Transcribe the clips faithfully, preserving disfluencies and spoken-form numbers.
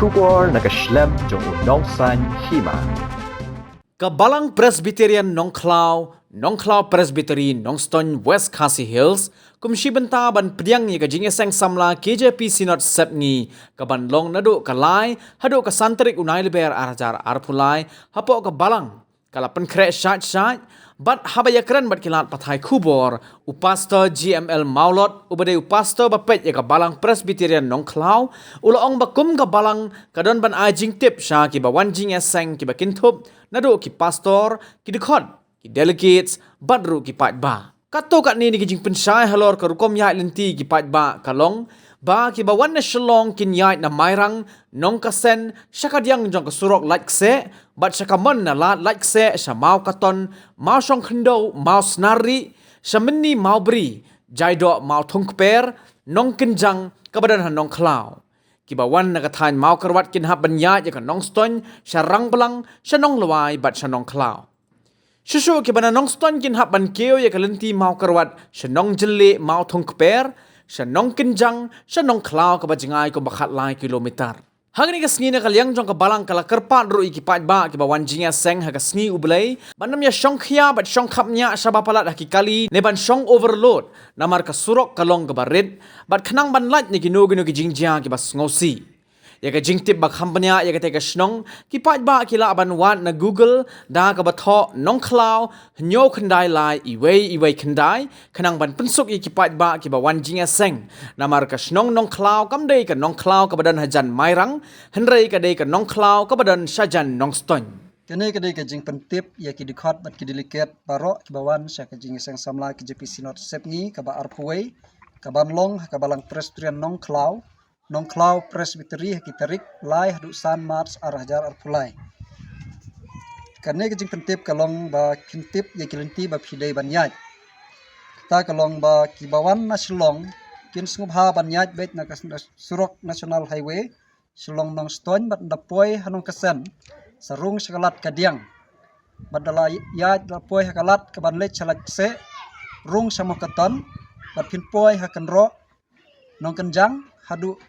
Khubor na ka shlem jong u nongsan hima. Ka Balang Presbyterian Nongkhlaw, Nongkhlaw Presbytery, Nongstoiñ, West Khasi Hills, kum shi bynta ban pdiang ïa ka jingïaseng samla K J P Synod Sepngi, ka ban long naduh ka lai haduh ka san tarik u Naiwieng ar hajar arphew lai, hapoh ka Balang, ka la pynkhreh shait shait, bad haba ïakren bad ki lad pathai khubor, u Pastor G M L Mawlot, uba dei u Pastor ba peit ïa ka Balang Presbyterian Nongkhlaw, u la ong ba kum ka Balang ka don ban ai jingtip sha kiba wan jingïaseng kiba kynthup, naduh ki pastor, ki dkhot, ki delegates, bad ruh ki paidbah. Katto katne na ki jingpynshai halor ka rukom ïaid lynti ki paidbah ka long ba kiba wan na Shillong kin ïaid na Mairang, Nongkasen, sha ka diang jong ka surok Laitkeseh, bad sha ka mon na Lad Laitkeseh, sha Mawkaton, Mawshongkhyndew, Mawsnarri, sha Mynni Mawbri, Jaidoh, Mawthungkper, Nongkynjang, kaba don ha Nongkhlaw. Kiba wan na ka thaiñ Mawkyrwat kin hap ban ïaid ïa ka Nongstoiñ, sha Rangblang, sha Nonglwai, bad sha Nongkhlaw. Shuh shuh kiba na Nongstoiñ kin hap ban kiew ïa ka lynti Mawkyrwat, sha Nongjylleh, Mawthungkper, sha Nongkynjang, sha Nongkhlaw kaba jngai kumba khatlai kilometer. Ha kane ka sngi na ka liang jong ka Balang ka la kyrpad ruh ïa ki paidbah kiba wan jingïaseng ha ka sngi U Blei, ban ym ïa shongkhia bad shongkhapngiah shaba palat ha ki kali, ne ban shong overload, namar ka surok ka long kaba rit, bad khnang ban lait na kino kino ki jingjia kiba sngewsih. Ïa ka jingtip ba kham bniah ïa katei ka shnong, ki paidbah ki lah ban wad na Google da kaba thoh Nongkhlaw, hynñiew khyndai lai, iwei iwei khyndai, khnang ban pynsuk ïa ki paidbah kiba wan jingïaseng. Namar ka shnong Nongkhlaw kam dei ka Nongkhlaw kaba don hajan Mairang, hynrei ka dei ka Nongkhlaw kaba don shajan Nongstoiñ. Kane ka dei ka jingpyntip ïa ki dkhot bad ki delegate baroh kiba wan sha ka jingïaseng samla K J P Synod Sepngi kaba arphew wei, kaban long ha ka Balang Presbyterian Nongkhlaw, Nongkhlaw Presbytery ha ki tarik lai haduh san March ar hajar arphew lai. Kane ka jingpyntip ka long ba kin tip ïa ki lynti ba phi dei ban ïaid. Kata ka long ba kiba wan na Shillong kin sngewbha ban ïaid beit na ka surok National Highway, Shillong Nongstoiñ, bad ynda poi ha Nongkasen, sa rung sha ka lad ka diang. Bad da la ïaid da poi ha ka lad kaban leit sha Laitkeseh, rung sha Mawkaton, bad phin poi ha Kynroh, Nongkynjang, haduh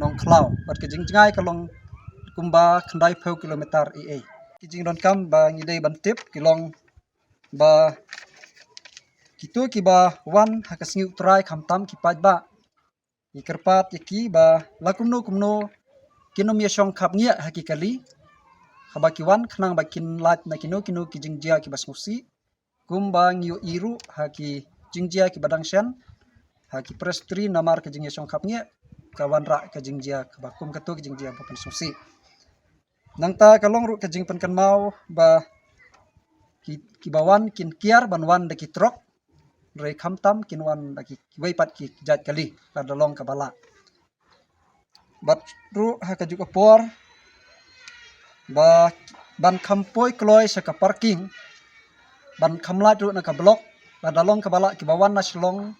Nongkhlaw. Bad ka jingjngai ka long kumba khyndai phew kilometer ei ei. Ki jingdonkam ba ngi dei ban tip ki long ba kito kiba wan ha ka sngi U Trai khamtam ki paidbah, ngi kyrpad ïa ki ba la kumno kumno kin ym ïa shongkhapngiah ha ki kali haba ki wan, khnang ba kin lait na kino kino ki jingjia kiba sngewsih. Kumba ngi ïohi ruh ha ki jingjia kiba dang shen ha ki Presbytery, namar ka jingïashongkhapngiah ka wanrah ka jingjia kaba kum kato ka jingjia ba pynsngewsih. Nangta ka long ruh ka jingpynkynmaw ba ki, kiba wan kin kiar ban wan da ki trok, hynrei khamtam kin wan da ki, kiwei pat ki jait kali, lada long kaba lah. Bad ruh ha kajuh ka por ba ban kham poi kloi sha ka parking, ban kham lait ruh na ka block, lada long kaba lah, kiba wan na Shillong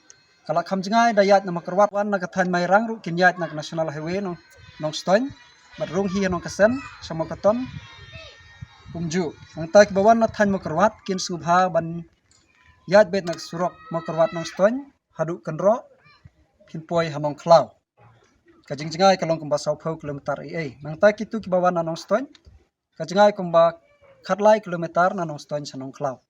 ka la kham jngai da ïaid na Mawkyrwat, wan na ka thaiñ Mairang ruh kin ïaid na ka National Highway Nong, Nongstoiñ, bad rung hi ha Nongkasen sha Mawkaton kumjuh. Nangta kiba wan na thaiñ Mawkyrwat kin sngewbha ban ïaid beit na ka surok Mawkyrwat Nongstoiñ haduh Kynroh, phin poi ha Nongkhlaw. Ka jingjngai ka long kumba sawphew kilometer ei ei. Nangta kito kiba wan na Nongstoiñ, ka jngai kumba khatlai kilometer na Nongstoiñ sha Nongkhlaw.